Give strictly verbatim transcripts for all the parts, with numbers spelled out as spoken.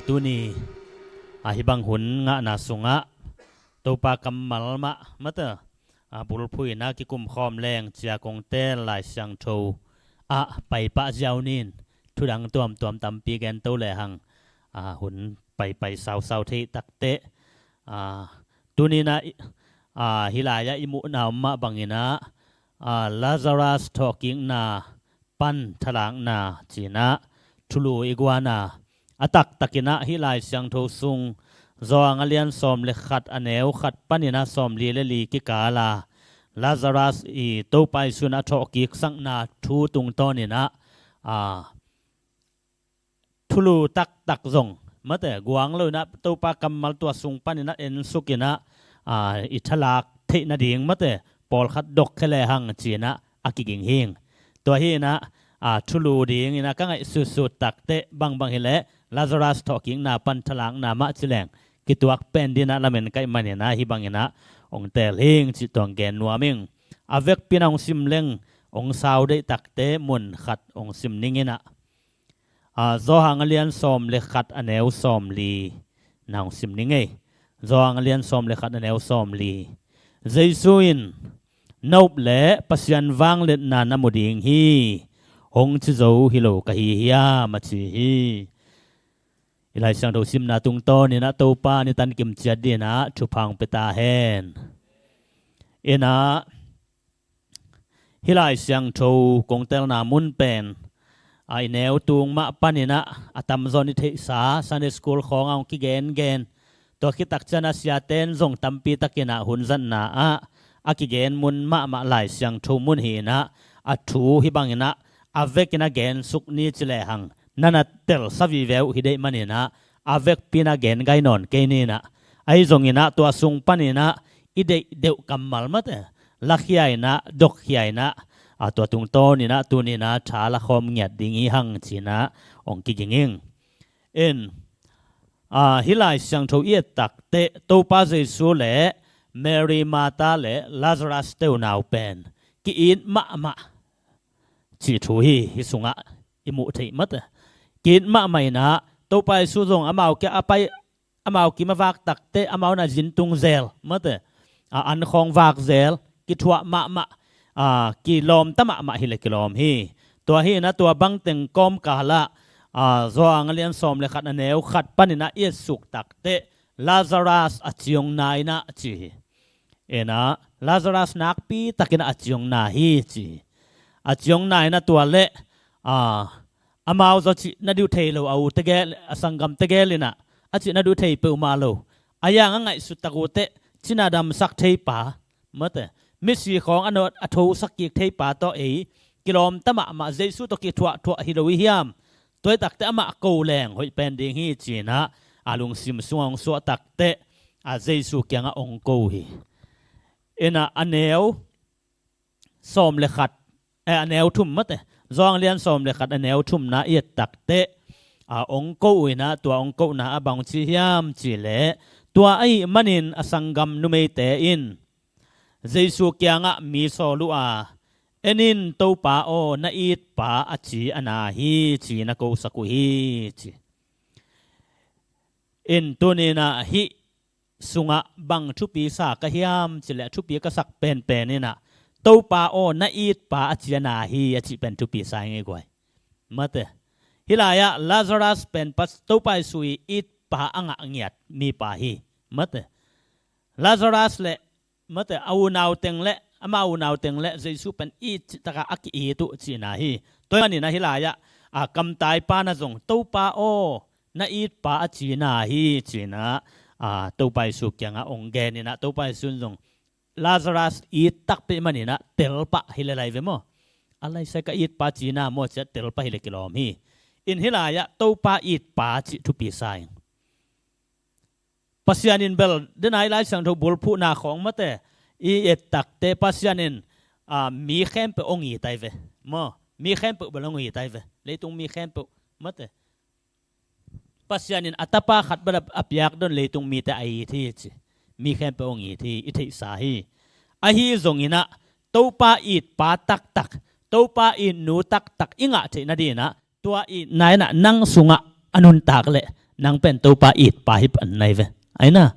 Tuni a hih bang hun ngahna sungah Topa kammal mah mate a bulphuhna kikumkhawm leng cia kong tel Lai Siangtho ah paipah ziau nin thudang tuamtuam tampi gento lehang a hun paipai sausau theih takteh a tuninah a hih lai-ah i muhna om mah banginah a Lazarus thawhkikna pan thalakna cinah thulu i guana a taktakinah hih Lai Siangtho sung Zawhang a lian sawm le khat a neu khat paninah sawm li le li kikala Lazarus i Topa i sunah a thawhkiksakna thu tungtawninah a thulu taktak zong mate guang loinah Topa kammal tua sung paninah ensukinah a i thalak theih nading mate pawlkhat dok khe lehang cinah a kiging hing. Tua hinah a thulu dinginah ka ngaihsutsut takteh bangbang hileh Lazarus thawhkikna pan thalakna mah cileng kituak pen dinah lamen kaih maninah hih banginah ong tel hing cih tuang gen nuam ing. A vekpinah ong sim leng ong sau deih takteh mun khat ong sim ninginah a Zawhang a lian sawm le khat a neu sawm li na ong sim ning ei. Zawhang a lian sawm le khat a neu sawm li. Jesu in na up le Pasian vangliatna na mu ding hi. Hong ci zo hi lo ka hi hiam a ci hi. I Lai Siangtho simna tungtawninah Topa ni tankim ciat dinah thupha ong pia ta hen. Inah hih Lai Siangtho kong telna mun pen a i neu tung mah paninah a tamzaw i theihsa Sunday school khawngah hong kigengen tua khit takcianah siaten zong tampi takinah hun zatna ah a kigen mun mahmah Lai Siangtho mun hinah a thu hih banginah a vekinah gensuk ni ci lehang na na telsa vive uh hi deih maninah a vekpinah gen gai nawn kei ninah ahi zonginah tua sung paninah i deih deuh kammal mate lakhia inah dokkhia inah a tua tungtawninah tuninah tha lakhawm ngiat ding hi hang cinah ong kiging ing. In a hih Lai Siangtho i et takteh Topa Jesu le Mary, Martha le Lazarus teunau pen ki-it mahmah cih thu hi hih sungah i muh theih mate. Ki-it mahmah inah Topa Jesu zong amau kia a pai amau kim a vak takteh amau na zin tung zel mate a an khawng vak zel kithuah mahmah a kilawmta mahmah hileh kilawm hi. Tua hinah tua bangteng kawmkalah a Zawhang a lian sawm le khat a neu khat paninah i etsuk takteh Lazarus a ciong na inah ci hi. Inah Lazarus nakpi takinah a ciong na hi ci hi. A ciong na inah tua leh a amau zaw cih na duh thei lo a u tegel a sanggam tegelinah a cih na duh thei peuhmah lo a yang a ngaihsut tak uh teh cina damsak theipa mate misi khawng a nawt a thosak kik theipa tawh ei kilawmta mahmah Jesu tawh kithuahthuah hi lo i hiam? Tua i takteh amah ko leng hoih pen ding hi cinah a lungsim sungah hong suah takteh a Jesu kiangah hong ko hi. Inah a neu sawm le khat eh, a neu thum mate Zawhang lian sawm le khat a neu thumna i et takteh a hong ko uh inah tua hong kohna a bang ci hiam cihleh tua ahih manin a sanggam numeite in Jesu kiangah mi sawl uh a en in Topa aw na itpa a ci a na hi ci na kosak uh hi ci. In tuninah hih sungah bang thupi sa ka hiam cileh a thupi ka sak penpen inah Topa aw na itpa a ci a na hi a cih pen thupi sa ing i guai. Mate hih lai-ah Lazarus pen Topa Jesu i itpa a ngah ngiat mipa hi. Mate Lazarus le mate a unau teng le ama unau teng le Jesu pen it cih takah a ki-it uh cihna hi. Tua hi maninah hih lai-ah a kamtaipa na zong Topa aw na itpa a cina hi cinah a Topa Jesu kiangah hong geninah Topa Jesu in zong Lazarus it takpih maninah telpah hi le lai ve maw? A laisai ka itpa cina maw ciah telpah hi le kilawm hi. In hih lai-ah Topa itpa cih thupi sa in Pasian in bel denai Lai Siangtho bulphuhna khawng mate i et takteh Pasian in a mi khempeuh hong it ai ve maw? Mi khempeuh bel hong it ai ve. Leitung mi khempeuh mate Pasian in a tapa khat bel a piak don leitung mite a it hi ci. Mi khempeuh hong it hi i theihsa hi. Ahi zonginah Topa itpa taktak Topa itnu taktak i ngah theih nadinah tua itna inah nang sungah a nuntak leh Nang pen Topa itpa hi pan nai ve. Aina.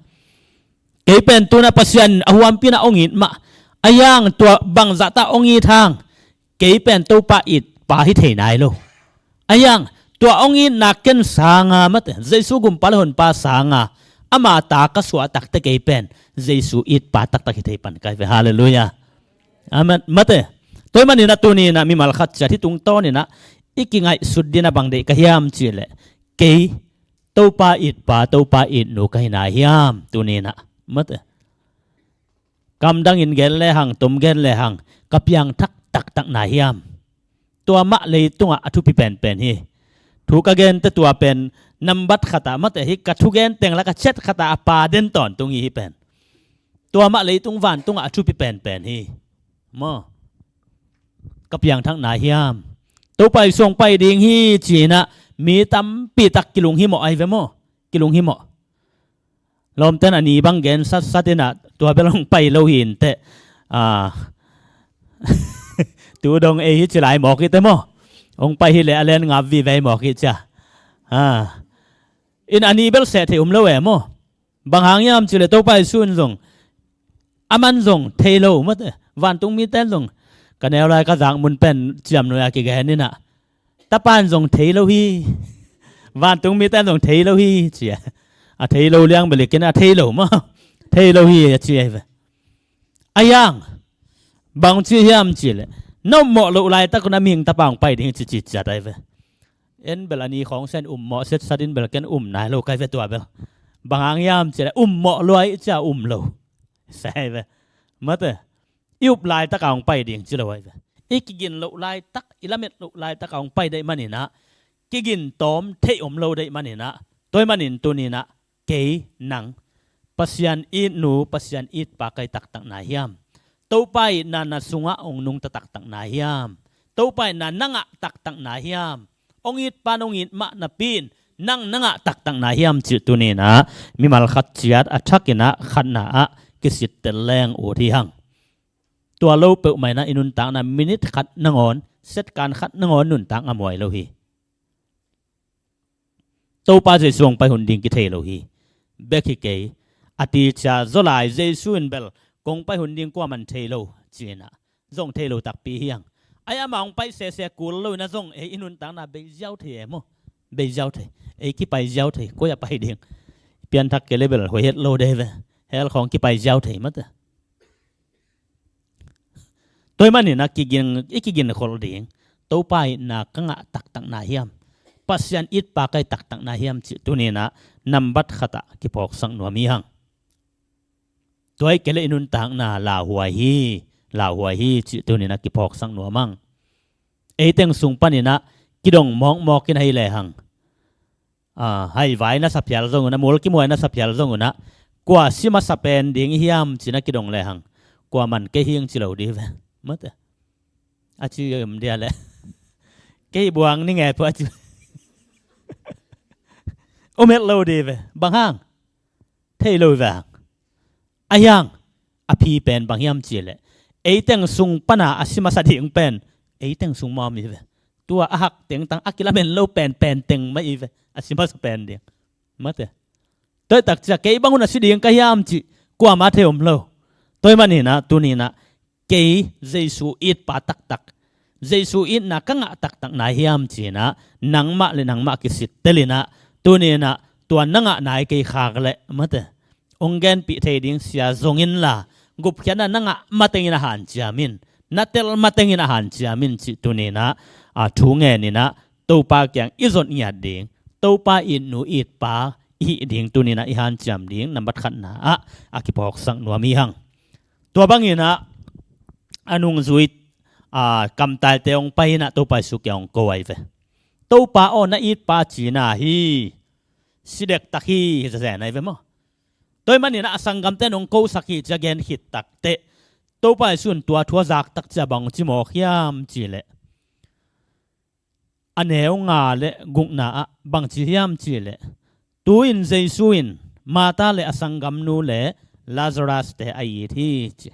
Kei pen tuna Pasian a huampi na ong it mah. A yang tua bangzah ta ong it hang. Kei pen Topa itpa hi thei nai lo. A yang tua ong itna ken sanga mate. Jesu gumpa le honpa sanga. Ama ta ka suah takte kei pen. Jesu itpa taktak hi thei pan kai ve. Halleluiah. Amen. Mate. Tua ahih manin a tuni in a mimal khat ciat hi tungtawn in a i kingaihsut ding a bang deih ka hiam cih leh. Kei Topa itpa, Topa itnu ka hi nai hiam, tuni in a. Mate. Kamdang in gen lehang, tom gen lehang, ka piangthak taktak nai hiam. Tua mah leitungah a thupi penpen hi. Thu ka gente tua pen, nambat khatah, mate hi, ka thugen teng lak a chet khatah a pa den tawntung hi hi pen. Tua mah leitung vantungah a thupi penpen hi. Maw. Ka piangthak nai hiam. Topa Jesu hong pai ding hi ci-in a mi tampi tak kilunghimawh ahi ve maw. Kilunghimawh. Lawmten a ni bang gen satsat in a tua bel hong pai lo hi inteh. Ah. Tu dong ei hi ci lai mawk hi te maw. Hong pai hi leh a len ngap vive mawk hi cia. Ah. In a ni bel seh thei um lo e maw. Bang hang hiam cih leh Topa Jesu in zong aman zong thei lo mate. Vantung mite in zong ka neu lai ka zak mun pen ciamnuai a kigen in a. Tapa in zong thei lo hi. Vantung mite in zong thei lo hi ci a. A thei lo liang belikin a thei lo maw. Thei lo hi a ci ahi ve. A yang bang ci hiam cih leh na ummawh loh laitak un a mihing tapa hong pai ding hi ci ci ciat ahi ve. En bel a ni khawng sen ummawh setsat in bel ken um nai lo kai ve tua bel. Bang hang hiam cih leh ummawh lua ih cia um lo. Sai ve. Mate. I up laitak a hong pai ding ci lo ahi ve. I kigin loh laitak, i lamet loh laitak a hong pai deih manin a. Kigin tawm theih om lo deih manin a. Tua ahih manin tuni in a. Kei nang Pasian itnu, Pasian itpa ka hi taktak nai hiam? Topa itna na sungah hong nungta taktak nai hiam? Topa itna na ngah taktak nai hiam? Hong itpa in hong it mah napi in nang na ngah taktak nai hiam cih tuni in a mimal khat ciat a thak in a khatna ah kisittel leng ut hi hang. Tua lo peuhmah in a i nuntakna minit khat nangawn, setkan khat nangawn nuntak ngam huai lo hi. Topa Jesu hong pai hun ding kithei lo hi. Bek hi kei. A ti cia zaw lai Jesu in bel kong pai hun ding kuaman thei lo ci-in a. Zong thei lo takpi hi hang. Ai amah hong pai sese kul lo in a zong ei i nuntakna bei ziau thei e maw. Bei ziau thei. Ei kipai ziau thei. Koi a pai ding. Pianthak kei le bel huai het lo dei ve. Hell khawng kipai ziau thei mate. Tua ahih manin a kigin, i kigin khol ding. Topa itna ka ngah taktak nai hiam? Pasian itpa ka hi taktak nai hiam cih tuni in a nambat khat ah kiphawksak nuam hi hang. Tua ahih kei leh i nuntakna lauhuai hi, lauhuai hi cih tuni in a kiphawksak nuam hang. Ei teng sung panin a kidong mawkmawk in ahi lehang. Ah, haivai na sa phial zong un a, mul kimuai na sa phial zong un a, kua si masa pen ding i hiam ci-in a kidong lehang. Kuaman kei hi ing ci lo ding ve. Mate. A ci om dia leh. Kei buang ni nge pua a ci. Om het lo ding ve. Bang hang. Thei lo ve hang. A hiang, a phi pen bang hiam cih leh. Ei teng sung pana a si masa ding pen. Ei teng sung mawk hi ve. Tua a hak tengtang a kilamen lo pen, pen teng mah hi ve. A si masa pen ding. Mate. Tua ahih tak ciang kei bang hun a si ding ka hiam cih. Kuamah thei om lo. Tua ahih manin a, tuni in a. Kei Jesu itpa taktak. Jesu itna ka ngah taktak nai hiam ci-in a, nangmah le nangmah kisittel in a, tuni in a, tua na ngah nai kei khak leh, mate. Hong genpih thei ding sia zong inla, gupkhiatna na ngah mateng in a hanciam in, na tel mateng in a hanciam in cih tuni in a, a thu ngen in a, Topa kiang i zot ngiat ding, Topa itnu itpa i hih ding tuni in a i hanciam ding, nambat khatna ah, a kiphawksak nuam hi hang. Tua bangin a, a nungzui, a, kamtaite hong pai in a Topa Jesu kiang hong ko ahi ve. Topa aw na itpa cihna hi. Si dektak hi, hi zazen ahi ve maw. Tua ahih manin a sanggamte in hong kosak hi ci-a gen khit takteh. Topa Jesu in tua thu a zak tak ciang bang ci mawk hiam cih leh. A neu nga le gukna ah bang ci hiam cih leh. Tu-in Jesu in Martha le a sanggamnu le Lazarus te a it hi ci.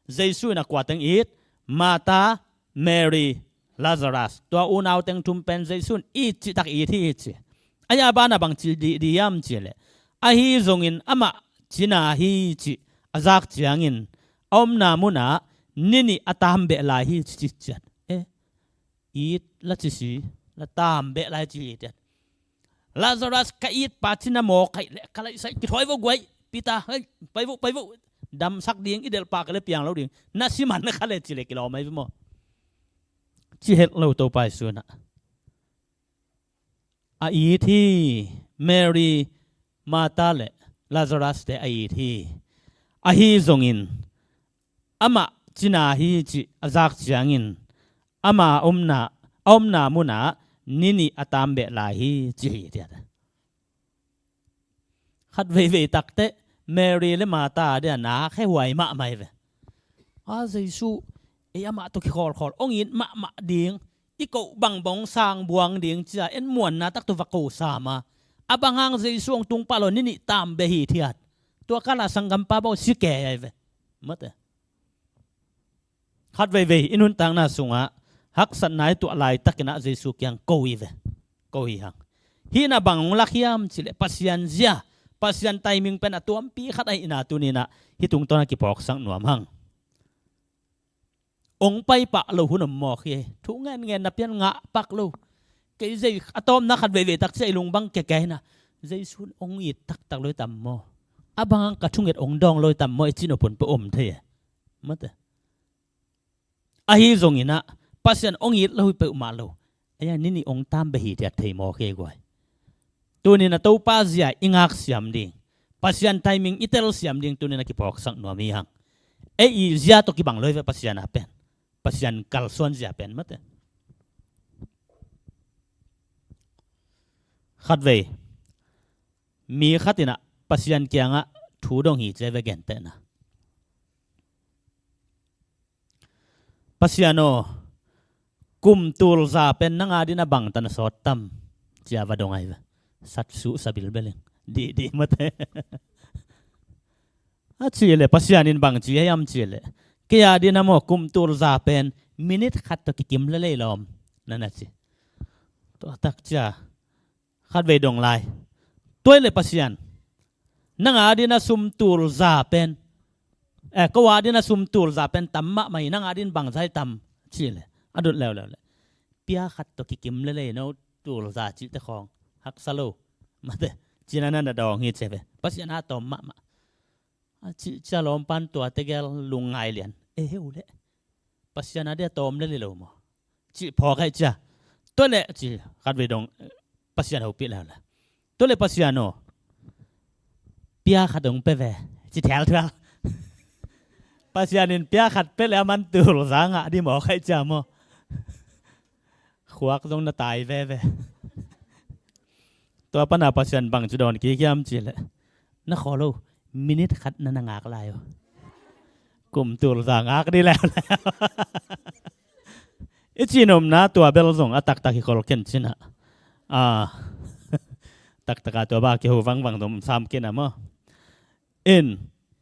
Jesu in a kua teng it, Martha, Mary, Lazarus. Tua unau teng thum pen Jesu in it cihtak it hi ci. A hia banah bang ci didi hiam cih leh, ahi zongin amah cina hi cih a zak ciangin a omna munah ni nih a taam beh lai hi ci, ci ciat. Eh, it la ci si, la taam beh lai ci hi tiat. Lazarus, ka itpa cina mawk aih leh ka laihsai kithawi vo guai, Peter, hei, pai vo, pai vo, damsak ding, i delh pah ka le piang lo ding, na si man kha le ci le kilawm ahi ve maw. Ci het lo Topa Jesu in ah, a it hi. Mary, Martha le Lazarus te a it hi. Ahi zongin amah cina hi cih a zak ciangin ama omna, a omna munah ni nih a taam beh lai hi ci hi tiat. Khat veivei takteh Mary le Martha dia na khehuai mahmah hi ve. A Jesu, ei amah tawh kikhawlkhawl, ong it mahmah ding, i koh bangbang sang buang ding cia en muanna tak tawh va ko sam a, a bang hang Jesu ong tung pah lo ni nih taam beh hi thiat. Tua kala sanggampa bang si kei ahi ve. Mate. Khat veivei i nuntakna sungah haksatna i tuah laitakin ah Jesu kiang ko hi ve. Ko hi hang. Hih na bang hong lak hiam cih leh Pasian zia, Pasian timing pen a tuampi khat ahihna tuni in ah hih tungtawn a kiphawksak nuam hang. Ong pai pah lo hun om mawk hi. Thu ngenngen na pian ngah pak lo. Kei zei a tawpna khat veivei tak cia i lung bang keke hi na. Jesu in ong it taktak lo hi tam maw? A bang hang ka thunget ong dawng lo hi tam maw? I cih nop hun peuh om thei e. Mate. Ahi zongin ah Pasian ong it lo hi peuhmah lo. Ei a ni nih ong taam beh hi tiat thei mawk hi guai. Tuni in a Topa zia i ngak siam ding, Pasian timing i tel siam ding tuni in a kiphawksak nuam hi hang. Ei i zia tawh kibang lo hi ve Pasian a pen. Pasian kalsuan zia pen mate. Khat vei mi khat in ah Pasian kiangah thu dong hi ci ve, gentehna. Pasian aw, kum tul za pen nang adin a bangtan a sawt tam, ci a va dong ahi ve. Sat suh sa bilbel ing. Dih dih mate. A cih leh Pasian in bang ci hiam cih leh, kei adin a maw kum tul za pen minit khat tawh kikim lel ei lawm, na na ci. Tua tak cia khat vei dong lai. Tua hi leh Pasian, nang adin a sum tul za pen, eh, ko adin a sum tul za pen tam mahmah hi, nang adin bang za hi tam cih leh, a dut leuleu leh, pia khat tawh kikim lel ei no tul za cihte khawng haksa lo mate, ci-in a na na dawng hi ci ve. Pasian a tawm mahmah. A cih cia lawmpan tuate gel lungngai lian. E heu leh, Pasian a dia tawm lel hi lo maw? Cih phawk aih cia. Tua leh ci khat vei dong, Pasian hopih leuleu. Tua leh Pasian aw, pia khat hong pia ve, ci thialthual. Pasian in pia khat pia leh a man tul za ngah dih mawk aih cia maw? Khuak zong na tai veve. Tua pana Pasian bang ci dawn kik hiam cih leh, na khawl lo, minit khat na na ngak lai uh. Kum tul za ngak dih leuleu. I cihnopna tua bel zong a taktak hi khol ken cin ah. Ah. Taktak a tua bang kiho vangvang zong sam ken ah maw. In,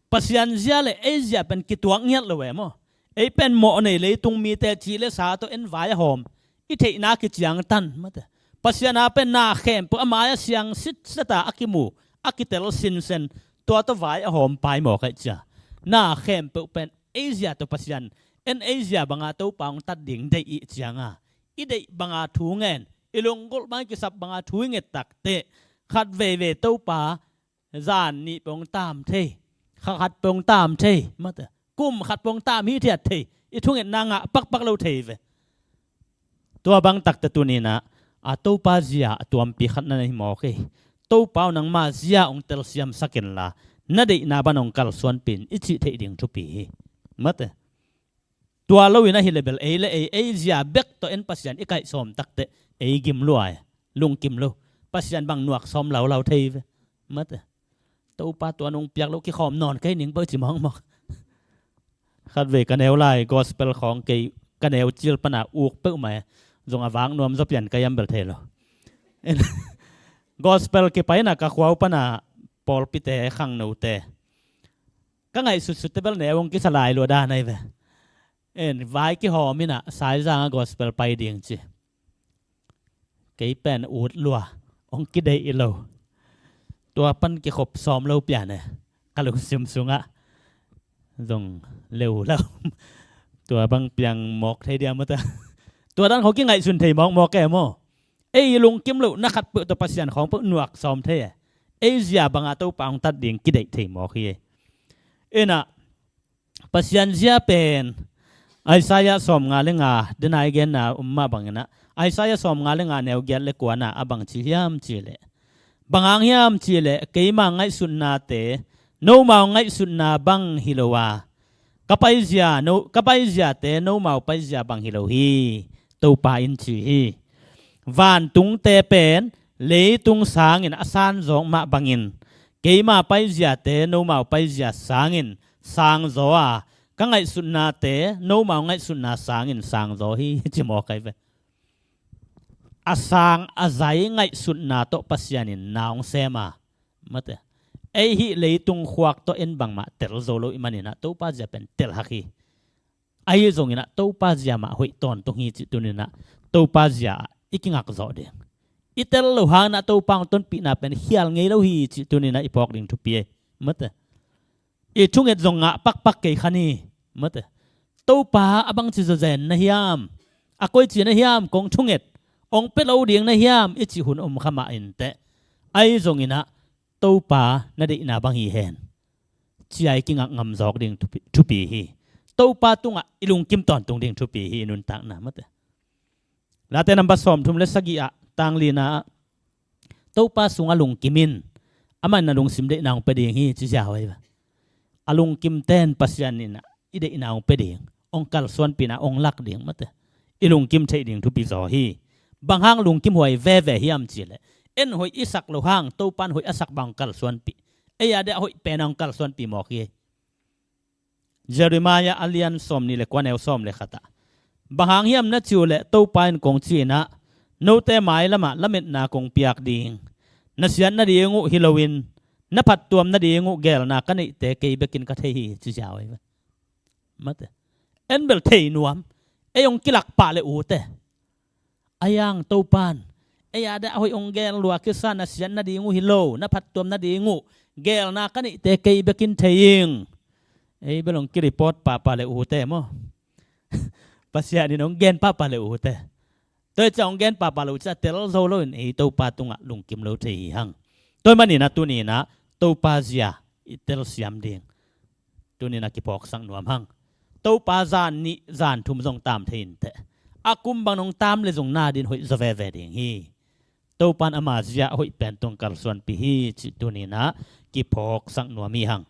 Pasian zia le ei zia pen kituak ngiat lo e maw. Ei pen mawh nei leitung mite cih le sa tawh en vai a hawm, i theihna kiciangtan mate. Pasian a pen na khempeuh a mai-ah siang sitset a a kimu, a kitel sinsen, tua tawh vai a hawm pai mawk aih cia. Na khempeuh pen ei zia tawh Pasian en, ei zia banga Topa hong tat ding deih i hih cianga, i deih banga thu ngen, i lunggulh banga kisap banga thu i nget takteh, khat veivei Topa zan nih peuh hong taam thei, kha khat peuh hong taam thei mate, kum khat peuh hong taam hithiat thei, i thungetna ngah pakpak lo thei ve. Tua bang takteh tuni-in ah, a Topa zia a tuampi khat na na hi mawk hi. Topa aw, nangma zia hong telsiamsak inla, na deihna bang hong kalsuanpih in, i cih theih ding thupi hi. Mate. Tua loin ahih leh bel ei le ei, ei zia bek tawh en Pasian i kaihsawm takteh ei gim lua e, lungkim lo. Pasian bang nuak sawm laulau thei ve. Mate. Topa tua nong piak lo, kikhawm nawn kei ning bawh ci mawkmawk. Khat vei ka neu lai gospel khawng kei ka neu cil pana uk peuhmah e. Zong a vak nuam zaw pian ka hiam bel thei lo. Gospel kipaina ka khua uh pana pawlpite, khangnote, ka ngaihsutsutte bel neu hong kisa lai lua dan ahi ve. En, vai kihawm in ah Saizang ah gospel pai ding ci. Kei pen ut lua, hong kideih lo. Tua pan kikhop sawm lo pian e. Ka lungsim sungah zong leu lo. Tua bang piang mawk thei dia maw ta. Tua dan khawng kingaihsun thei mawkmawk e maw. Ei lungkim lohna khat peuh tawh Pasian khawng peuh nuak sawm thei e. Ei zia bangah Topa hong tat ding kideih thei mawk hi e. Inah Pasian zia pen Isaiah sawmnga le nga, denai genna um mah banginah Isaiah sawmnga le nga neu giat le kuana a bangci hiam cihleh, bang hang hiam cihleh, keima ngaihsutnate nomau ngaihsutna bang hi lo a, ka paizia no, ka paiziate nomau paizia bang hi lo hi, Topa in ci hi. Vantungte pen leitung sangin a sanzawk mah bangin keima paiziate nomau paizia sangin sangzaw a, ka ngaihsutnate nomau ngaihsutna sangin sangzaw hi, ci mawk ai ve. A sang a zai ngaihsutna tawh Pasian in na hong sem a, mate, ei hih leitung khuak tawh en bangmah tel zo lo i maninah Topa zia pen tel hak hi. Ahi zonginah Topa zia mah hoih tawntung hi cih tuninah Topa zia ah i kingak zawh ding. I tel lo hanginah Topa hong tonpihna pen khial ngei lo hi cih tuninah i phawk ding thupi e, mate. I thunget zong ngah pakpak kei khan hi, mate. Topa a bangci zawzen na hiam, a koici na hiam kong thunget, hong pia lo ding na hiam i cih hun om kha mah inteh. Ahi zonginah Topa na deihna bang hi hen, ci-a i kingak ngam zawk ding thupi, thupi hi. Topa tungah i lungkim tawntung ding thupi hi, i nuntakna, mate. Late nambat sawmthum le sagih ah, tang lina ah, Topa sungah lungkim in, amah in na lungsim deihna hong pia ding hi, ci ziau ahi ve. A lungkimte in Pasian in i deihna hong pia ding, hong kalsuanpihna hong lak ding, mate. I lungkim theih ding thupi zaw hi. Bang hang lungkim huai veve hiam cihleh, en hoih i sak lo hang Topa in hoih a sak bang hong kalsuanpih. Ei a dia hoih pen a hong kalsuanpih mawk hi. Jeremiah a lian sawmnih le kua, neu sawm le khat ah, bang hang hiam na ci uhleh Topa in kong ci inah, note mailamah lametna kong piak ding. Na siat nading uh hi loin na phattuam nading uh geelna ka neihte kei bekin ka thei hi, ci ziau ahi ve. Mate. En bel thei nuam. Ei hong kilak pah le ute, a yang Topan ei a dia hoih hong geel lua kisa, na siat nading uh hi lo, na phattuam nading uh geelna ka neihte kei bekin thei ing. Ei bel hong kireport pahpah le ute maw. Pasian in hong gen pahpah le ute. Tua hi ciah hong gen pahpah lo ciah tel zo loin ei Topa tungah lungkim lo thei hi hang. Tua hi maninah tuninah Topa zia i telsiam ding tuninah kiphawksak nuam hang. Topa zan nih zan thum zong tam thei inteh. A kum bang nong tam le zong na din hoih zaw veve ding hi. Topan ama zia a hoih pen tung kalsuanpih hi cih tuninah kiphawksak nuam hi hang.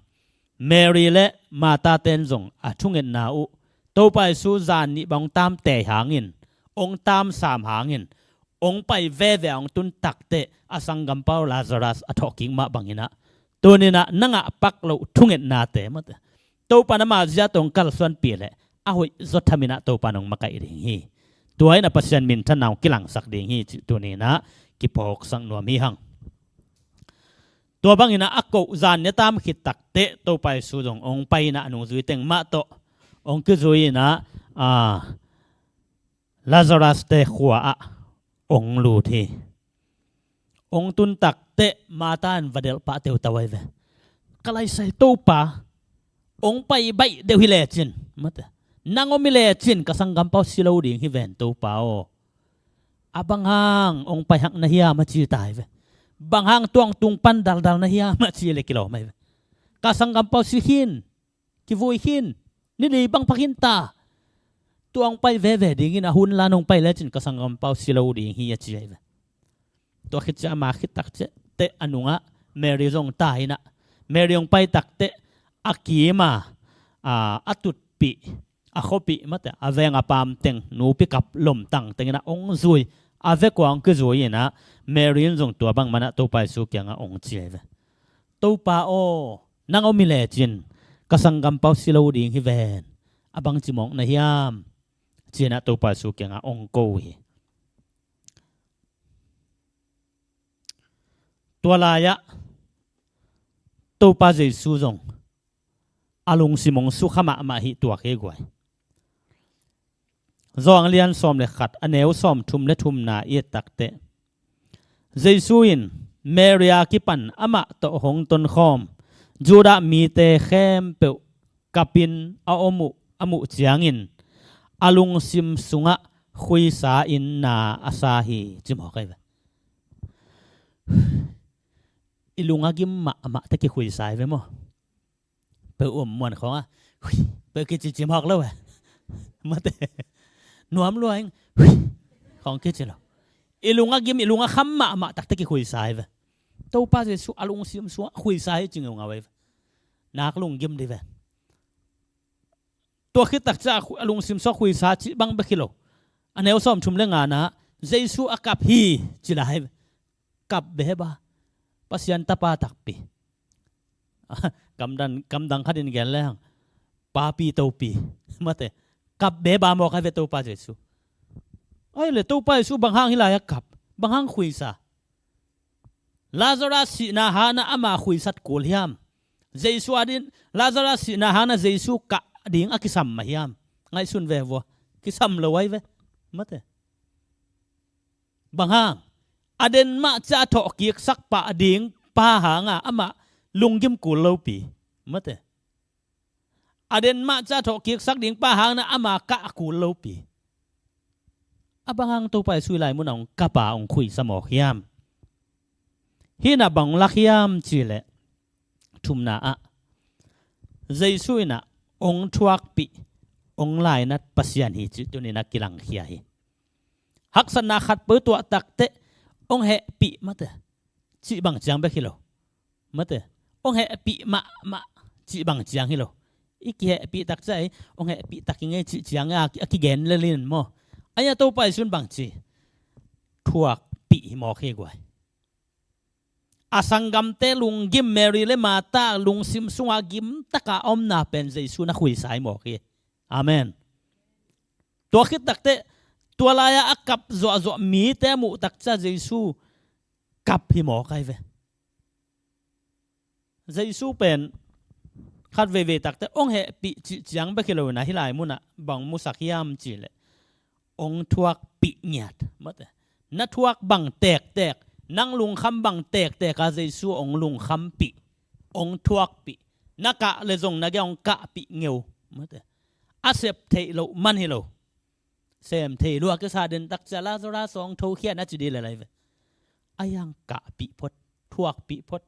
Mary le Martha ten zong a thungetna uh Topa Jesu zan nih bang hong tam tei hangin, hong tam sam hangin, hong pai veve a hong tun takteh a sanggampau Lazarus a thawhkik mah banginah tuninah na ngah pak loh thungetnate mate Topan ama zia tawh hong kalsuanpih leh a hoih zaw thaminah Topan hong makaih ding hi. Tua inah Pasian minthanna hong kilangsak ding hi cih tuninah kiphawksak nuam hi hang. Tua banginah a koh zan nih a tam khit takteh Topa Jesu zong hong pai inah a nungzui teng mah tawh hong kizui inah, a, Lazarus te khua ah hong lut hi. Hong tun takteh Martha in va delh pah teutau ahi ve. Ka laisai Topa hong pai baih deuh hi lecin, mate, nang om hi lecin ka sanggampau si lo ding hi ven Topa aw. A bang hang hong pai hak na hiam a ci ta hi ve. Bang hang tuang tung pan daldal na hiam a ci le kilawm ahi ve. Ka sanggampau si khin, kivui khin, ni li bang pha khin ta. Tuang pai veve dingin a hun la nong pai lecin ka sanggampau si lo ding hi a ci ahi ve. Tua khit ciah ama khit tak ciah teh a nungah Mary zong ta inah Mary hong pai takteh a kima, a, a tutpih, a khuapih mate a veng a pam teng nupi kap lomtang tenginah hong zui. A vekua hong kizui inah Mary in zong tua bang manah Topa Jesu kiangah hong ci ahi ve. Topa aw, nang om hi lecin ka sanggampau si lo ding hi ven. A bangci mawk na hiam? Cinah Topa Jesu kiangah hong ko hi. Tua lai-ah Topa Jesu zong a lungsim hong sukha mahmah hi tuak hi guai. Zawng lian sawm le khat a neu sawm thum le thumna i et takteh Jesu in Mary a kipan amah tawh hong tonkhawm Judah mite khempeuh kapin a om uh a muh ciangin a lungsim sungah khuisa in na a sa hi, ci mawk ahi ve. I lung a gim mahmah teh kikhuisa hi ve maw? Peuh um muan khawng a, hui, peuh kici ci mawk lo e. Mate. Nuam lua ing, hui, khawng kici lo. I lung a gim, i lung a kham mahmah tak teh kikhuisa hi ve. Topa Jesu a lungsim sungah khuisa hi ci ngeungau hi ve. Nak lunggim dih ve. Tua khit tak ciah a lungsim sungah khuisa cih bang bek hi lo. A neu sawmthum le ngana ah Jesu a kap hi ci lai hi ve. Kap beba, Pasian tapa takpi. Kamdan, kamdang khatin gen lehang, papi topi. Mate. Kap beba mawk ahi ve Topa Jesu. Ai le Topa Jesu bang hang hi lai a kap, bang hang khuisa? Lazarus sihna hangin ama khuisat kul hiam? Jesu adin Lazarus sihna hangin Jesu kah ding a kisam mah hiam? Ngaihsun ve vua. Kisam lo ahi ve. Mate. Bang hang? A den mah ciah a thawhkiksak pah ding pa hangin amah lunggim kul lopi. Mate. A den mah ciah a thawhkiksak ding pa hangin ama kah a kul lopi. A bang hang Topa Jesu i lai munah hong kap a hong khuisa mawk hiam? Hih in ah bang hong lak hiam cih leh, thumna ah Jesu in ah hong thuakpih, hong lainat Pasian hi cih tuni-in ah kilangkhia hi. Haksatna khatpeuh tuah tak teh hong hehpih, mate, cih bang ciang bek hi lo. Mate. Hong hehpih mahmah cih bang ciang hi lo. I kihehpih tak ciah ei, hong hehpih tak i ngei cih ciang a, a kigen lel in maw? Ahi a Topa Jesu in bang ci? Thuakpih hi mawk hi guai. A sanggamte lunggim, Mary le Martha lungsim sungah gimtak a omna pen Jesu in a khuisa hi mawk hi. Amen. Tua khit tak teh, tua lai-a a kap zuahzuah mite a muh tak ciah Jesu kap hi mawk ahi ve. Jesu pen khat veivei tak teh hong hehpih cih ciang bek hi lo-in ah hih lai munah bang musak hiam cih leh, hong thuakpih ngiat. Mate. Na thuak bang tektek, nang lungkham bang tektek a Jesu hong lungkhampih, hong thuakpih. Na kah le zong na gei-ah hong kahpih ngeu. Mate. A sep theih loh man hi lo. Sem thei lua kisa den tak ciah Lazarus hong thokhiat na ci dih lel ahi ve. A hiang kahpih phot, thuakpih phot.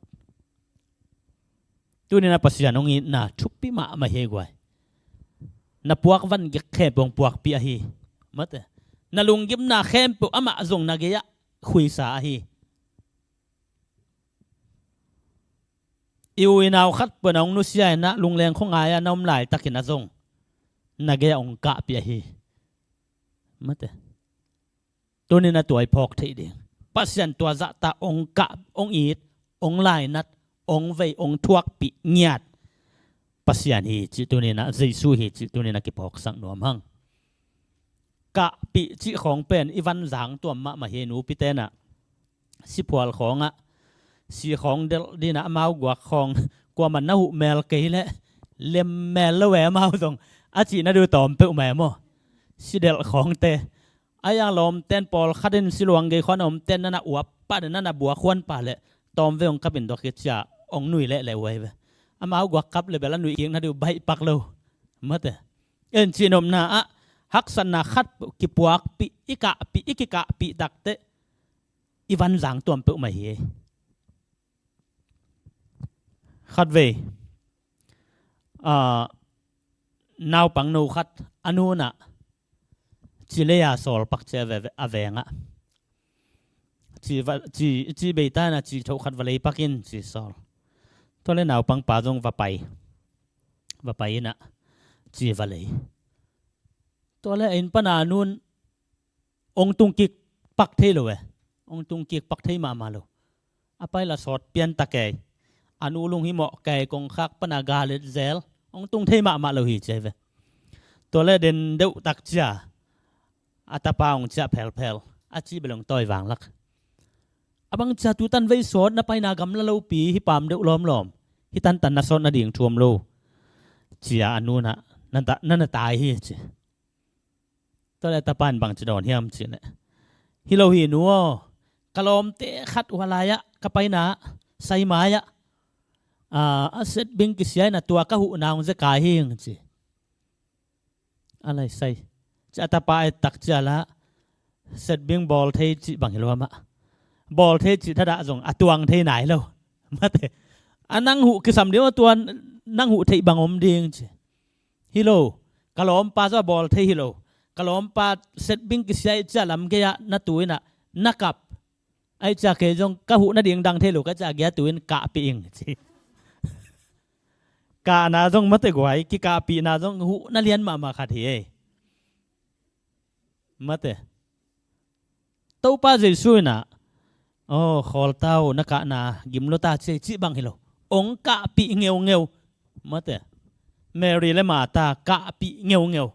Tuni-in ah Pasian hong itna thupi mahmah hi guai. Na puak van gik khempeuh hong puakpih ahi. Mate. Na lunggimna khempeuh amah zong na gei-ah khuisa ahi. I u i nau khatpeuh na hong nusia-in ah lungleng khuangai-ah na om laitakin ah zong na gei-ah hong kahpih ahi. Mate. Tuni-in ah tua i phawk theih ding, Pasian tua zahta hong kah, hong it, hong lainat, hong vei, hong thuakpih ngiat Pasian hi cih tuni-in ah, Jesu hi cih tuni-in ah kiphawksak nuam hang. Kahpih cih khawng pen i van zang tuam mahmah hi. Nupite in ah siphual khawngah, si khawng delh ding in ah amau guak khawng, kuamah na huh mel kei leh lem mel lo e amau zong, a cihna ding tawm peuhmah e maw? Si delh khawngte. A hiang lawmten pawlkhat in siluang gei khawng a omten na na uap pah, na na buak huan pah leh tawmvei hong kap in dawk hi ci-a hong nui lehleh uh ahi ve. Amau guak kap leh bel a nuih kikna ding uh baih pak lo. Mate. En cihnopna ah haksatna khat kipuakpih, i kahpih, i kikahpih tak teh i van zang tuam peuhmah hi. Khatvei, ah, naupangno khat a nu in ah ci lei-a sawl pak ci a ve-, a vengah. Ci va, ci, ci beita in ah ci thoh khat va lei pak in ci sawl. Tua leh naupangpa zong va pai. Va pai in ah ci va lei. Tua leh a inn pan a nu in hong tung kik pak thei lo e. Hong tung kik pak thei mahmah lo. A pai la sawt pian ta kei. A nu lunghimawh kei, kongkhak pan a galet zel. Hong tung thei mahmah lo hi ci ahi ve. Tua leh den deuh tak ci-a a tapa hong ciah phelphel. A cih bel hong tawi vanglak. A bang ci-a tutan vei sawt na paina gamla lopi hi pam deuh lawmlawm. Hih tantan na sawt nading thu om lo. Ci-a a nu in ah na ta-, na na tai hi ci. Tua leh a tapa in bang ci dawn hiam cih leh, hi lo hi nu aw, Ka lawmte khat uh a lai-ah ka paina, sai mai-ah, a, a setbing kisia in a tua ka huhna hong zia kai hing ci. A lai sai. Ci a tapa et tak cia la, setbing bawl thei cih bang hi lo amah. Bawl thei cih thadah zong a tuang thei nai lo. Mate. A nang huh kisam ding a tua nang huh theih bang om ding ci. Hi lo. Ka lawmpa zaw a bawl thei hi lo. Ka lawmpa setbing kisia ih cia lam gei-ah na tu in a na kap. Ai cia kei zong ka huh nading dang thei lo ka cia gia tu in kahpih ing ci. Kahna zong mate guai, kikahpihna zong huh na lian mahmah khat hi ei. Mate. Topa Jesu in a, aw, khawlta uh na kahna gim lua ta ci ei cih bang hi lo. Ong kahpih ngeungeu. Mate. Mary le Martha kahpih ngeungeu.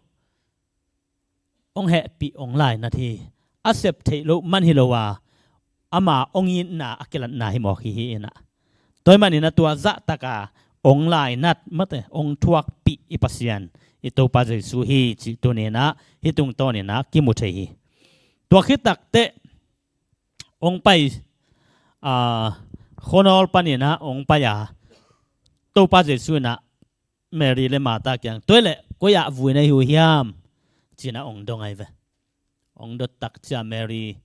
Ong hehpih ong lainat hi. A sep theih loh man hi lo a, ama ong itna a kilatna hi mawk hi hi in a. Tua ahih manin a tua zahtaka ong lainat mate, ong thuakpih i Pasian i Topa Jesu hi cih tuni in a, hih tungtawn in a kimu thei hi. Tua khit takteh ong pai, a, khuanawl panin a ong pai a, Topa Jesu in a Mary le Martha kiang, tua hi leh koi ah vui na hi uh hiam? Ci-in a ong dong ahi ve. Ong dot tak cia Mary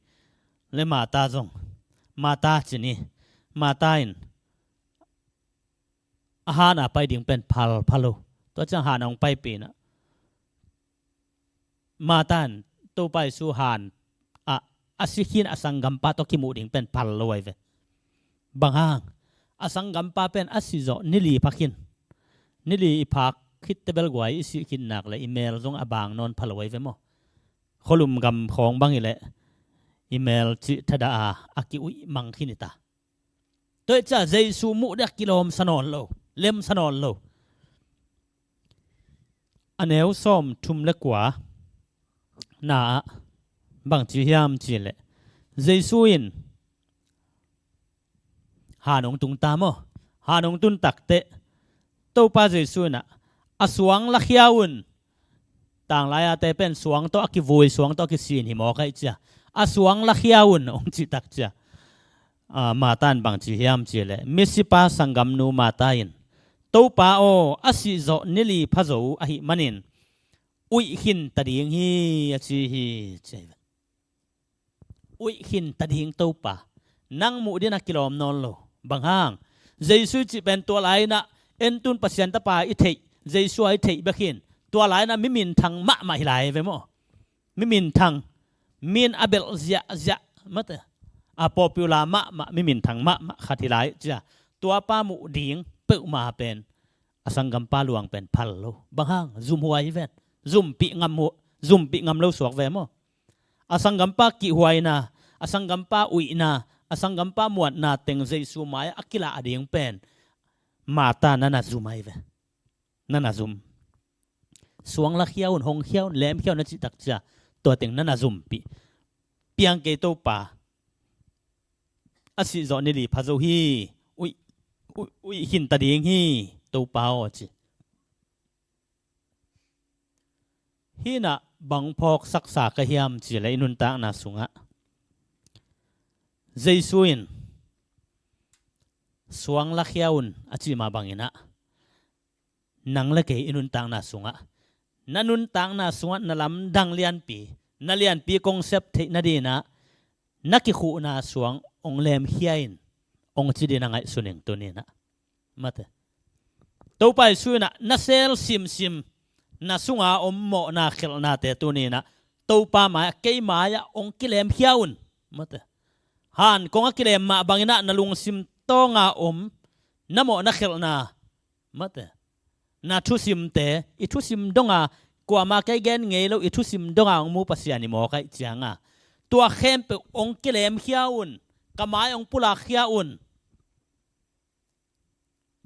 le Martha zong, Martha ci ni, Martha in a han a pai ding pen phalphal lo. Tua ciang han a ong paipih in a, Martha in Topa Jesu han ah a si khin a sanggampa tawh kimuh ding pen phal lo ahi ve. Bang hang? A sanggampa pen a si zawh ni li pha khin. Ni li i phak khit teh bel guai i sih khin nak leh i mel zong a bang nawn pha lo ahi ve maw? Khualum gam khawng bang hi leh i mel cih thadah a a ki-uih mang khin hi ta. Tua hi cia Jesu muh dek kilawmsa nawn lo, lemsa nawn lo. A neu sawmthum le kua na ah bang ci hiam cih leh Jesu in han ong tung ta maw? Han ong tun takteh Topa Jesu in a, a suang lakhia un. Tanglai-ate pen suang tawh a kivui, suang tawh a kisin hi mawk ahi cia. A suang lakhia un ong cih tak cia. A, Martha in bang ci hiam cih leh, misipa sanggamnu Martha in, Topa aw, a sih zawh ni li pha zo ahih manin uih khin ta ding hi a ci hi ci ahi ve. Uih khin ta ding Topa. Nang muh ding a kilawm nawn lo. Bang hang? Jesu i cih pen tua lai-in a, en tun Pasian tapa i theih, Jesu a i theih bek hi in, tua lai-in a mi minthang mahmah hi lai ve maw? Mi minthang, min a belh ziahziah mate, a popular mahmah, mi minthang mahmah khat hi lai cia. Tuapa muh ding peuhmah pen a sanggampa luang pen phal lo. Bang hang? Zumhuai hi ven. Zumpih ngam hu-, zumpih ngam lo suak ve maw? A sanggampa kihhuaina, a sanggampa uihna, a sanggampa muanna teng Jesu mai-ah a kilah ding pen Martha na na zum ahi ve. Na na zum. Suang lakhia un, hong khia un, lemkhia un na cih tak cia, tua teng na na zumpih. Piang kei Topa, a sih zawh ni li pha zo hi. Uih, uih, uih khin ta ding hi Topa aw ci. Hih in a bang phawksaksa ka hiam cih leh i nuntakna sungah Jesu in suang lakhia un a cih mah bangin a, nang le kei i nuntakna sungah, na nuntakna sungah na lamdang lianpi, na lianpi kong sep theih nadingin a, na kikhuhna suang ong lemkhia in, ong ci ding na ngaihsun ing tuni-in a. Mate. Topa Jesu in a, na sel simsim, na sunga om mawhna khelhnate tuni-in a, Topa mai-ah, kei mai-ah ong kilemkhia un. Mate. Han kong a kilem mah bangin a, na lungsim tawnga om na mawhna khelhna, mate, na thusimte, i thusim donga, kuama kei gen ngei lo, i thusim donga ong mu Pasian i mawk ahih cianga, tua khempeuh ong kilemkhia un, ka mai ong pulakkhia un,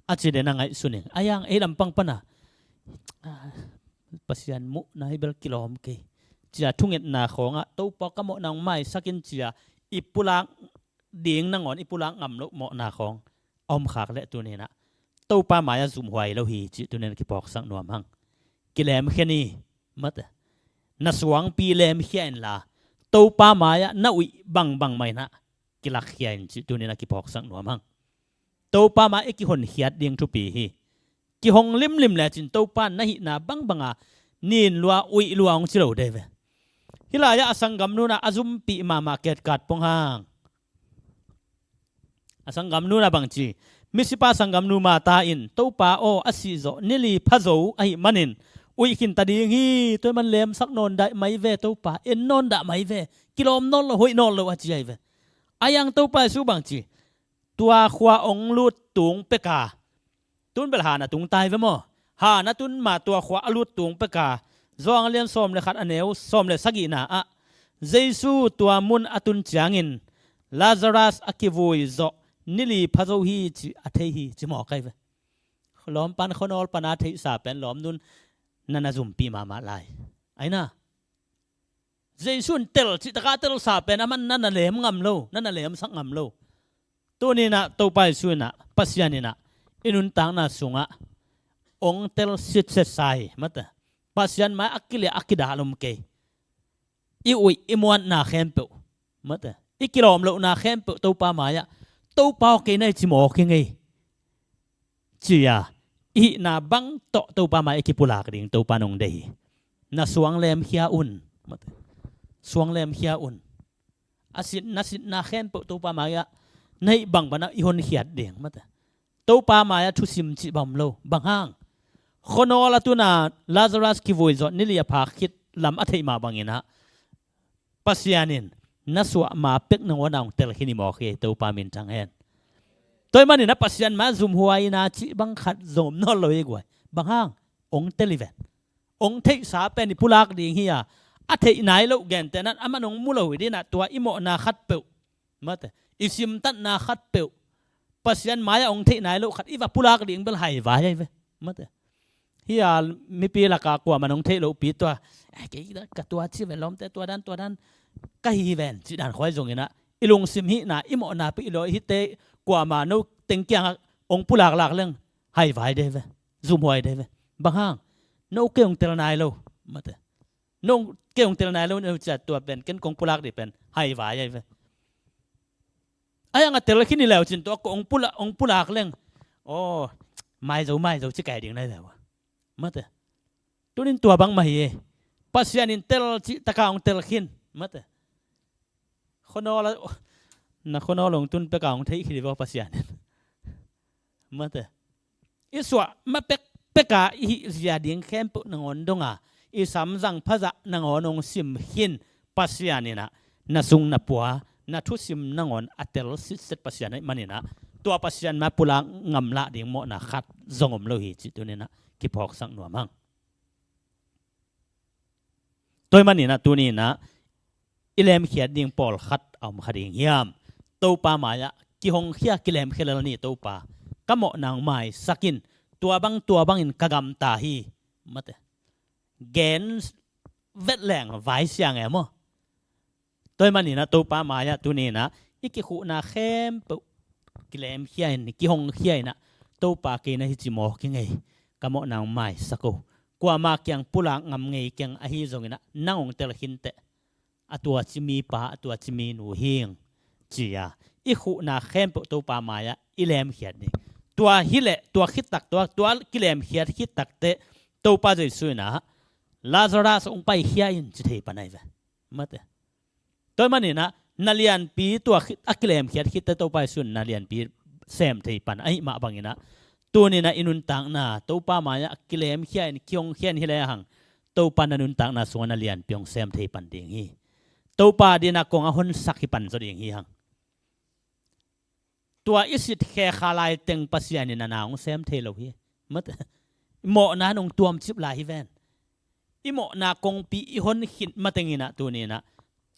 a ci ding na ngaihsun ing. A yang ei lampang pana, ah, Pasian muhna hi bel kilawm kei, cia thungetna khawngah, Topa ka mawhna ong maisak in cia, i pulak ding nangawn i pulak ngam loh mawhna khawng a om khak leh tuni-in a, Topa mai-ah zumhuai lo hi cih tuni-in a kiphawksak nuam hang. Kilemkhia ni, mate. Na suangpi lemkhia inla, Topa mai-ah na uih bangbang mah in a, kilakkhia in cih tuni-in a kiphawksak nuam hang. Topa mai i kihonkhiat ding thupi hi. Kihong limlim lecin Topa in na hihna bangbanga nin lua, uih lua hong ci lo dei ve. Hih lai-ah a sanggamnu in a zumpih mahmah ketkat pong hang. A sanggamnu in a bang ci, misipa sanggamnu Martha in, Topa aw, a sih zawh ni li pha zo ahih manin uih khin ta ding hi. Tua ahih man lemsak nawn dah mai ve Topa, en nawn dah mai ve, kilawm nawn lo, hoih nawn lo a ci ahi ve. A yang Topa Jesu bang ci, tua khua hong lut tung peka, tun bel han a tung tai ve maw? Han a tun ma tua khua a lut tung peka, Johan lian sawm le khat a neu sawm le sagihna ah Jesu tua mun a tun ciangin Lazarus a kivui zawh ni li pha zo hi ci a thei hi ci mawk ahi ve. Lawm pan khuanawl pana theihsa pen lawmnun na na zumpih mahmah lai. Aina Jesu in tel cih takah telsa pen aman na na lem ngam lo, na na lemsak ngam lo. Tuni-in ah Topa Jesu in ah, Pasian in ah i nuntakna sungah hong tel sitset sa hi, mate. Pasian mai a kiliah a kidalom kei. I uih i muanna khempeuh, mate, i kilawm lohna khempeuh Topa mai-ah, Topa aw kei na hi ci mawk hi ngei. Ci-a i hihna bang tawh Topa mai i kipulak ding Topa in hong deih hi. Na suang lemkhia un, mate. Suang lemkhia un. A sit, na sitna khempeuh Topa mai-ah na hih bang banah i honkhiat ding, mate. Topa mai-ah thusim cih bang om lo. Bang hang? Khuanawl a tun a Lazarus kivui zawh ni li a phak khit lam a theih mah bangin ah Pasian in na suah ma pek nangawn a hong tel khin hi mawk hi, Topa min thang hen. Tua ahih manin ah Pasian mai-ah zumhuaina cih bang khat zong om nawn lo hi guai. Bang hang? Hong tel hi ven. Hong theihsa pen i pulak ding hi a, a theih nai loh gentehna in aman hong mu lo hi ding ah, tua i mawhna khatpeuh, mate, i simtatna khatpeuh Pasian mai-ah hong theih nai loh khat i va pulak ding bel haivai ahi ve, mate. Hih a mipi lakah kuaman hong theih lohpi tua, "Eh, kei ka tua ci ve lawmte, tua dan, tua dan ka hi hi ven," cih dan khuai zongin ah i lungsim hihna, i mawhna peuh, i lawi hihte kuama no teng kiangah hong pulaklak leng haivai dei ve. Zumhuai dei ve. Bang hang? No kei hong tel nai lo, mate. No kei hong tel nai lo, no ciat tua pen ken kong pulak dih pen haivai ahi ve. A yang a tel khin hi leu cin tua ko hong pulak, hong pulak leng, aw, maizo, maizo ci kai ding nai leu a, mate. Tunin tua bang mah hi e. Pasian in tel cih taka hong tel khin, mate. Khuanawl a, na khuanawl hong tun peka hong theih khit hi vaw Pasian in, mate. I suah ma pekpeka i hih zia ding khempeuh nangawn donga, i samzang phazah nangawn hong sim khin Pasian in ah na sung na pua, na thusim nangawn a tel sitset Pasian ahih manin ah tua Pasian mai pulak ngam lah ding mawhna khat zong om lo hi cih tunin ah kiphawksak nuam hang. Tua ahih manin ah tunin ah i lemkhiat ding pawlkhat a om kha ding hiam? Topa mai-ah kihongkhia, kilemkhia lel ni, Topa, ka mawhna hong maisak in, tua bang tua bangin ka gamta hi, mate. Gen vet leng vai siang e maw? Tua ahih manin ah Topa mai-ah tunin ah i kikhuhna khempeuh kilemkhia in, kihongkhia in ah, Topa kei na hi ci mawk hi ngei, ka mawhna hong maisak o. Kuama kiang pulak ngam ngei keng, ahi zongin ah nang hong tel khin teh, a tua ci mipa, a tua ci minu hing, ci-a i khuhna khempeuh Topa mai-ah i lemkhiat ding. Tua hileh, tua khittak, tua, tua kilemkhiat khittak teh Topa Jesu in ah Lazarus hong paikhia in ci thei pan ahi ve, mate. Tua ahih manin ah na lianpi tua khit, a kilemkhiat khit teh Topa Jesu in na lianpi sem thei pan ahih mah bangin ah tunin ah i nuntakna Topa mai-ah kilemkhia in, kihongkhia in hi lehang, Topa na nuntakna sungah na lianpi hong sem thei pan ding hi. Topa adingin ah kong a honsak hi pan zaw ding hi hang. Tua i sitkhe kha laiteng Pasian in a na hong sem thei lo hi, mate. Mawhna in hong tuamcip lai hi ven. I mawhna kongpi i hon khit mateng in ah tunin ah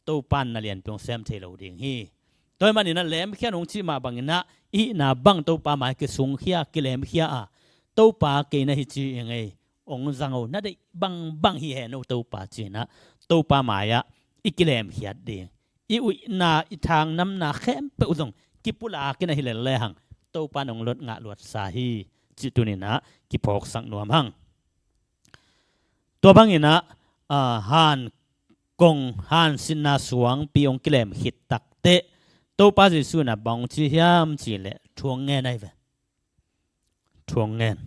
Topa in na lianpi hong sem thei lo ding hi. Tua ahih manin ah lemkhia in hong cih mah bangin ah i hihna bang Topa mai kisungkhia, kilemkhia a, Topa kei na hi ci hi ngei, hong zang o, na deih bangbang hi hen o Topa, ci-in ah Topa mai-ah i kilemkhiat ding. I uihna, i thangnamna khempeuh zong kipulak in ahi lel lehang Topa in hong lot ngah luatsa hi, cih tunin ah kiphawksak nuam hang. Tua bangin ah, aa, han kong, han sitna suangpi hong kilem khit tak teh Topa Jesuh in ah bang ci hiam cih leh thu hong ngen ahi ve. Thu hong ngen.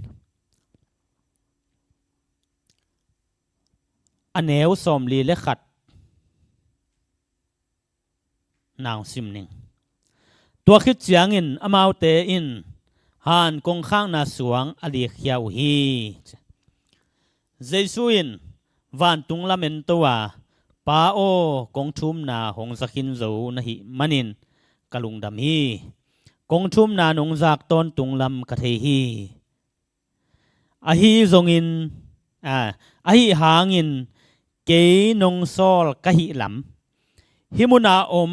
A neu sawmli le khat na hong sim ning. Tua khit ciangin amaute in han kongkhakna suang a likkhia uh hi. Jesuh in vantung lam ento a, Pa aw, kong thumna hong za khin zo na hih manin ka lungdam hi. Kong thumna nong zak tawntung lam ka thei hi. Ahi zongin, a, ahi hangin kei nong sawl ka hih lam hih muna om,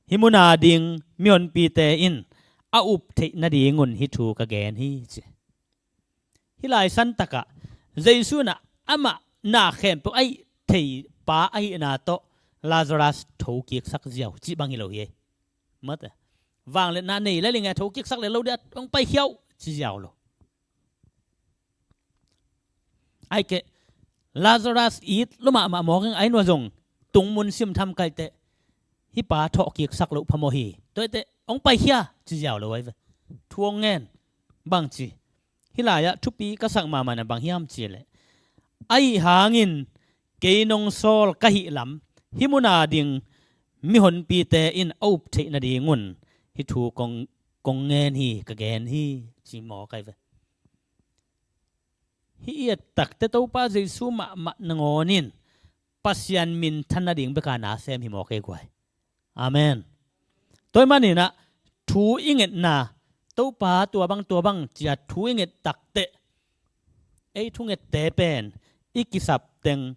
hih muna ding mihonpite in a up theih nadingun hih thu ka gen hi, ci. Hih lai santakah Jesuh in ah amah na khempeuh a hih thei pa ahihna tawh Lazarus thokiksak ziau cih bang hi lo hi. Mate. Vangliatna nei le ling e, thokiksak le lo dia, hong paikhia uh ci ziau lo. Ai keh, Lazarus it lo mahmah mawk ing, ai nua zong tungmun sim tham kaiteh hih pa thawhkiksak loh phamawh hi. Tua iteh hong paikhia ci ziau lo ai ve. Thu hong ngen bang ci. Hih lai-ah thupi ka sak mahmah na bang hiam cih leh, ahi hangin kei nong sawl ka hih lam hih muna ding mihonpite in a up theih nadingun hih thu kong, kong ngen hi, ka gen hi, ci mawk ai ve. Hih i et takteh Topa Jesuh mahmah nangawn in Pasian minthan nading beka na sem hi mawk ei guai. Amen. Tua ahih manin ah thu i ngetna, Topa tua bang tua bang ci-a thu i nget takteh ei thungette pen i kisap teng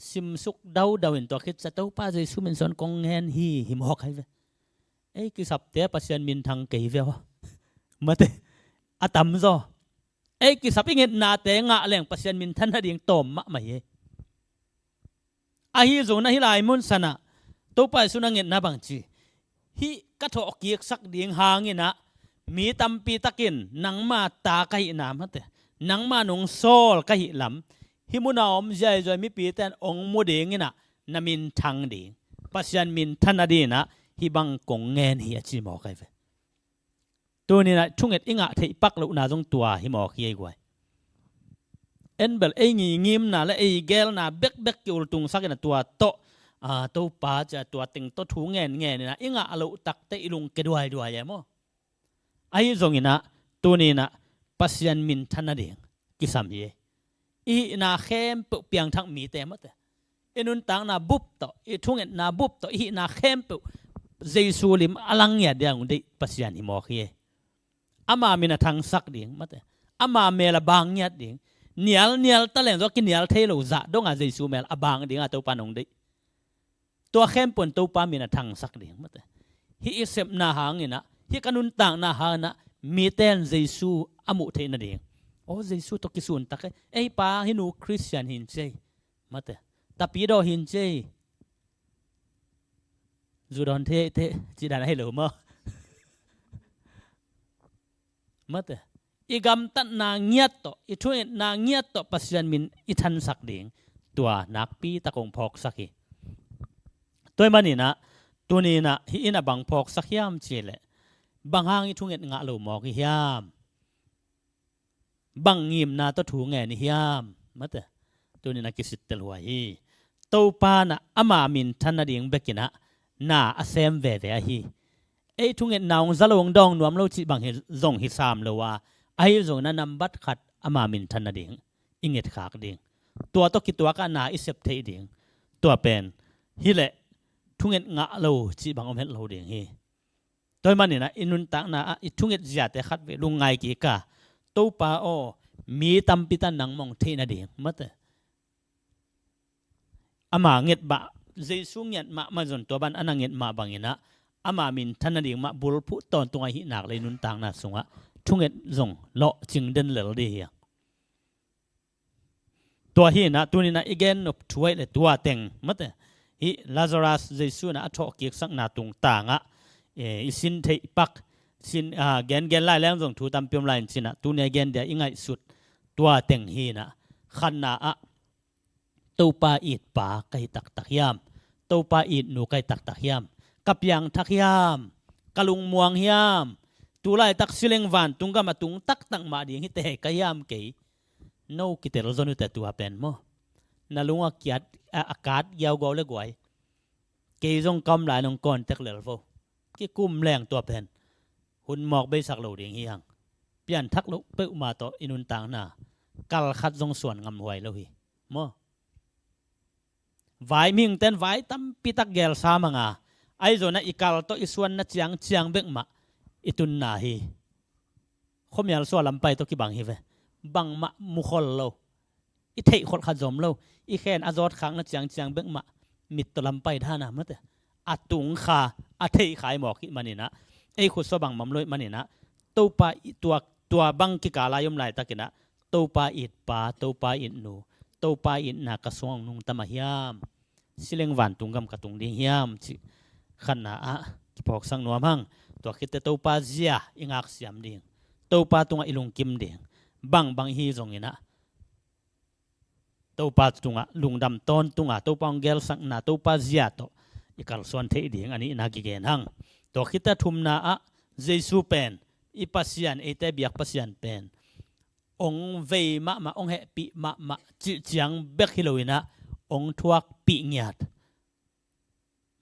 simsuk daudau in tua khit ciang Topa Jesuh min suang kong ngen hi, hi mawk ai ve. Ei kisapte Pasian minthang kei ve aw. Mate, a tamzaw. Ei kisap i ngetnate ngah leng Pasian minthan nading tawm mahmah hi. Ahi zongin ah hih lai mun sanah Topa Jesuh in a ngetna bang ci, hih ka thawhkiksak ding hangin ah mi tampi takin nangma ta ka hihna, mate, nangma nong sawl ka hih lam hih muna om ziaizaw mipite in hong mu dingin ah na minthang ding, Pasian minthan nadingin ah hih bang kong ngen hi, a ci mawk ai ve. Tuni-in ah thunget i ngah theih pak lohna zong tua hi mawk hi ei guai. En bel ei ngingimna le ei geelna bekbek ki-ultungsak in ah tua tawh, a, Topa ci-a tua teng tawh thu ngenngen in ah i ngah loh takteh i lungkia duaiduai e maw. Ahi zongin ah tuni-in ah Pasian minthan nading kisam hi. I hihna khempeuh piangthak mite, mate, i nuntakna bup tawh, i thungetna bup tawh, i hihna khempeuh Jesuh lim a lang ngiat ding a hong deih Pasian hi mawk hi. Ama min a thangsak ding, mate, ama mel a bang ngiat ding. Nial, nial taleng zaw a kinial thei lo zah dongah Jesuh mel a bang dingah Topa in hong deih. Tua khempeuh in Topa min a thangsak ding, mate. Hih i sepna hangin ah, hih ka nuntakna hangin ah mite in Jesuh a muh theih nading. Aw, Jesuh tawh kisun tak e. Ei pa, hih nu Khristian hi in ci ei, mate, tapidaw hi in ci ei. Zu dawn thei, thei, cih dan ahi lo maw. Mate, i gamtatna ngiat tawh, i thungetna ngiat tawh Pasian min i thansak ding, tua nakpi tak hong phawksak hi. Tua ahih manin ah tuni-in ah hih in a bang phawksak hiam cih leh, bang hang i thunget ngah lo mawk i hiam? Bang ngimna tawh thu ngen i hiam? Mate, tuni-in a kisittel huai hi. Topa in ah ama minthan nading bekin ah na a sem veve ahi. Ei thungetna hong za lo, hong dawng nuam lo cih bang hi zong hi sam lo a, ahi zongin ah nambat khat ama minthan nading i ngetkhak ding. Tua tawh kituakah na i sep theih ding. Tua pen hi leh thunget ngah lo cih bang om het lo ding hi. Tua ahih manin ah i nuntakna ah i thunget ziate khat vei lungngai kik a, Topa aw, mi tampi tan nang mong theih nading, mate, ama nget mah, Jesuh ngiat mahmah zong tua ban a na nget mah bangin ah ama minthan nading mah bulphuh tawntung ahih nak leh i nuntakna sungah thunget zong lawhcing den lel ding hi a. Tua hi-in ah tuni-in ah i gen nop thu ahih leh tua teng, mate, hih Lazarus Jesuh in ah a thawhkiksakna tungtangah, eh, i sin theih pak, sin, ah, gengen lai leng zong thu tampi om lai in cin ah, tuni-a i gen dia i ngaihsut tua teng hi-in ah, khatna ah Topa it pa ka hi taktak hiam? Topa it nu ka hi taktak hiam? Ka piangthak hiam? Ka lungmuang hiam? Tulaitak sileng vantung gam a tung taktak mah ding hi teh ka hiam kei? No kitel zon uh teh tua pen maw? Na lung a kiat a, a kat giaugiau le guai. Kei zong ka om lai nong kawntek lel vo. Kikum leng tua pen hun mawk beisak lo ding hi hang. Pianthak loh peuhmah tawh i nuntakna kal khat zong suan ngamhuai lo hi maw? Vai mihingten vai tampitak gelsa manga, ahi zongin i kal tawh i suanna ciangciang bek mah i tunna hi. Khuamial sua lampai tawh kibang hi ve. Bangmah mukhol lo, i theihkholh khat zom lo, i khen a zawtkhakna ciangciang bek mah mit tawh lampai dana mate. A tungkha, a theihkha i mawk hih maninah, ei khutsuah bang mam lo hih maninah, Topa i tua, tua bang kikal lai om laitakinah, Topa itpa, Topa itnu, Topa itna ka sungah hong nungta mah hiam? Sileng vantung gam ka tung ding hiam? Cih khatna ah kiphawksak nuam hang. Tua khitte Topa zia i ngaksiam ding, Topa tungah i lungkim ding. Bangbang i hi zonginah Topa tungah lungdam tawntunga, Topa hong gelsakna, Topa zia tawh i kalsuan theih ding a nihna kigen hang. Tua khitte thumna ah Jesu pen i Pasian, eite biak Pasian pen hong vei mahmah, hong hehpih mahmah cih ciang bek hi loinah hong thuakpih ngiat.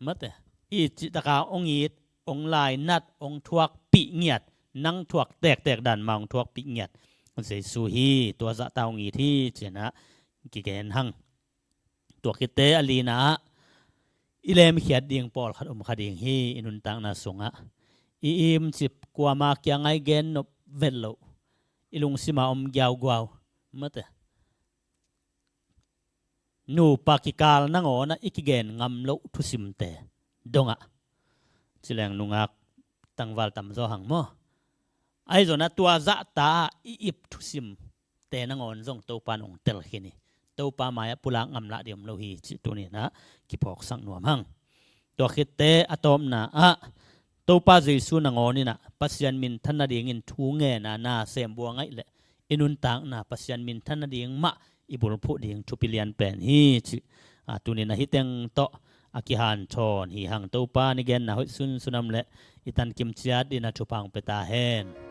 Mate, i cihtaka hong it, hong lainat, hong thuakpih ngiat, nang thuak tektek dan mah hong thuakpih ngiat Jesu hi. Tua zahta hong it hi cinah kigen hang. Tua khitte a lina ah i lemkhiat ding pawlkhat om kha ding hi. I nuntakna sungah i imcip kuama kiangah i gen nop vet loh, i lungsima om giaugiau, mate, nupa kikal nangawnah i kigen ngam loh thusimte dongah, cileng nungak tangval tamzaw hang maw? Ahi zonah tua zahta i ip thusimte nangawn zong Topa in hong telkhin hi. Topa mai-ah pulak ngam lah ding om lo hi cih tuninah kiphawksak nuam hang. Tua khitte a tawpna ah Topa Jesu nangawninah Pasian minthan nadingin thu ngena na sem buangaih leh i nuntakna Pasian minthan nading mah i bulphuh ding thupi lian pen hi cih, a, tuninah hih teng tawh a kihanthawn hi hang. Topa ni genna hoih sunsunam leh i tankim ciat dinah thupha hong pia ta hen.